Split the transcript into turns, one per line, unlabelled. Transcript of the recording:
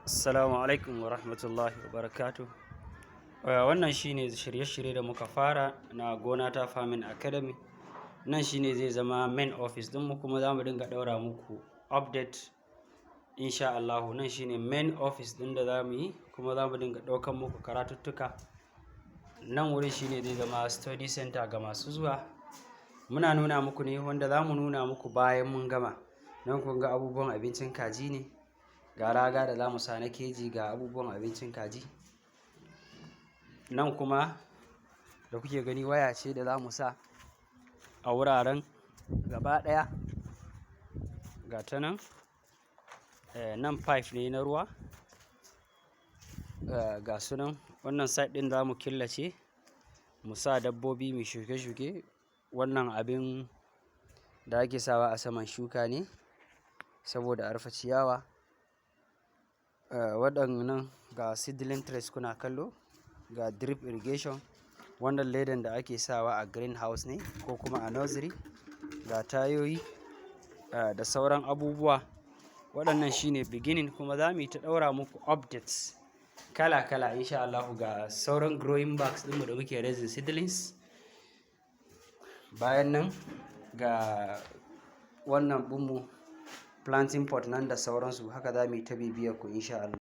Assalamu alaikum wa rahmatullahi wa barakatuh. Wannan shine shirye-shirye da muka fara na Gona Ta Farming Academy. Nan shine zai zama main office ɗinmu, kuma za mu dinga ɗaura muku update insha Allahu. Nan shine main office ɗin da za mu yi, kuma za mu dinga ɗaukan muku karatuttuka. Nan wurin shine zai zama study center ga masu zuwa. Muna nuna muku ne wanda za mu nuna muku bayan mun gama. Nan kun ga abubuwan abincin kaji ne. Ga raga da za mu sa na keji, ga abubuwan abincin kaji. Nan kuma da kuke gani waya ce da za mu sa a wuraren gaba ɗaya. Ga ta nan. Nan pipe ne na ruwa. Ga su nan. Wannan side ɗin za mu killace mu sa dabbobi mu shuke-shuke. Wannan abin da ake sawa a saman shuka ne saboda a rufe ciyawa. Waɗannan ga seedling trays kuna kallo, ga drip irrigation. Wannan ledan da ake sawa a greenhouse ne ko kuma a nursery. Ga tayoyi da sauran abubuwa. Waɗannan shine beginning, kuma za mu yi ta ɗaura muku updates kala kala insha Allahu. Ga sauran growing bags ɗinmu da muke raising seedlings. Bayan nan ga wannan ɗinmu planting pot nan da sauransu. Haka za mu yi ta bibiyar ku insha Allah.